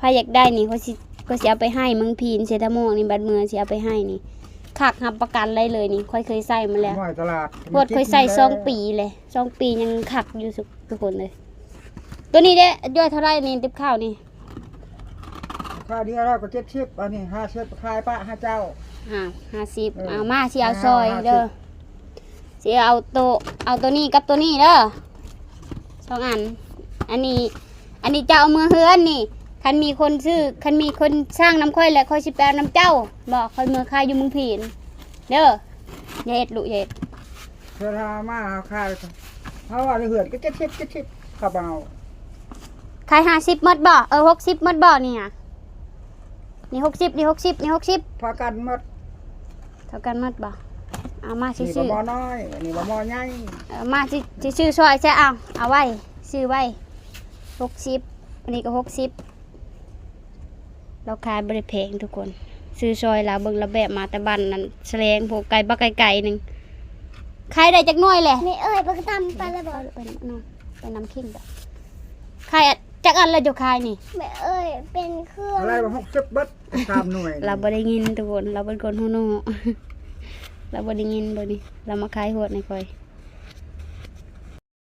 ໃຜຢາກໄດ້ນີ້ ຂ້ອຍຊິ ຂ້ອຍຊິເອົາໄປໃຫ້ເມືອງພີນ ເສດຖະມ່ວງນີ້ ບາດເມືອຊິເອົາໄປໃຫ້ນີ້ ຄັກ ຮັບປະກັນໄດ້ເລີຍນີ້ ຂ້ອຍເຄີຍໃຊ້ມາແລ້ວ. ຫ້ອຍຕະຫຼາດ ພວດຂ້ອຍໃຊ້ສອງປີແຫຼະ ສອງປີຍັງຄັກຢູ່ ທຸກຄົນເອີຍ. ໂຕນີ້ເດ້ ຢອດເທົ່າໃດນີ້ ຕິບເຂົ້ານີ້? ຄ່າເດືອນລະກໍເຈັດສິບ ອັນນີ້ຫ້າສິບ ຂາຍປະໃຫ້ເຈົ້າ. ຫ້າ ຫ້າສິບ ເອີ ເອົາມາ ຊິເອົາຊ່ອຍເດີ ຫ້າສິບ ຊິເອົາໂຕ ເອົາໂຕນີ້ກັບໂຕນີ້ເດີ ສອງອັນ. ອັນນີ້ ອັນນີ້ເຈົ້າເອົາເມືອເຮືອນນີ້ ຄັນມີຄົນຊື້ ຄັນມີຄົນສັ່ງນຳຂ້ອຍແລ້ວ ຂ້ອຍຊິໄປເອົານຳເຈົ້າ. ບອກຂ້ອຍເມືອຂາຍຢູ່ເມືອງພີນເດີ. ຢ່າເຮັດລູກ ຢ່າເຮັດ. ເວລາມາເຮົາຂາຍ ເຮົາວ່າໃນເຮືອນກໍເຈັດສິບ ເຈັດສິບ ເຂົາເອົາ. ຂາຍຫ້າສິບໝົດບໍ່? ເອີ ຫົກສິບໝົດບໍ່ນີ້ນະ? ນີ້ຫົກສິບ ນີ້ຫົກສິບ ນີ້ຫົກສິບ ເທົ່າກັນໝົດ. ເທົ່າກັນໝົດບໍ່? ເອົາມາ ນີ້ກໍໝໍ້ນ້ອຍ ອັນນີ້ກໍໝໍ້ໃຫຍ່. ເອີ ມາຊິ ຊິຊື້ຊ່ອຍຊະ ເອົາ ເອົາໄວ້ ຊື້ໄວ້ ຫົກສິບ ອັນນີ້ກໍຫົກສິບ. ລາວຂາຍບໍ່ໄດ້ແພງທຸກຄົນ ຊື້ຊ່ອຍລາວ. ເບິ່ງລະແບບມາແຕ່ບ້ານນັ້ນ ສະແລງ ພວກໄກບັກໄກໆໜຶ່ງ. ຂາຍໄດ້ຈັກໜ່ວຍແຫຼະ? ແມ່ເອີຍ ບັກຕຳໄປແລ້ວບໍ່? ໄປນຳ ໄປນຳຄິງບໍ່? ຂາຍ ຈັກອັນລະເຈົ້າຂາຍນີ້? ແມ່ເອີຍ ເປັນເຄື່ອງ ອາໄລວ່າຫົກສິບເບິດ ສາມໜ່ວຍ. ລາວບໍ່ໄດ້ຍິນທຸກຄົນ ລາວເປັນຄົນຫູໜູ ລາວບໍ່ໄດ້ຍິນ. ເບິ່ງນີ້ ລາວມາຂາຍຫວດໃຫ້ຂ້ອຍ.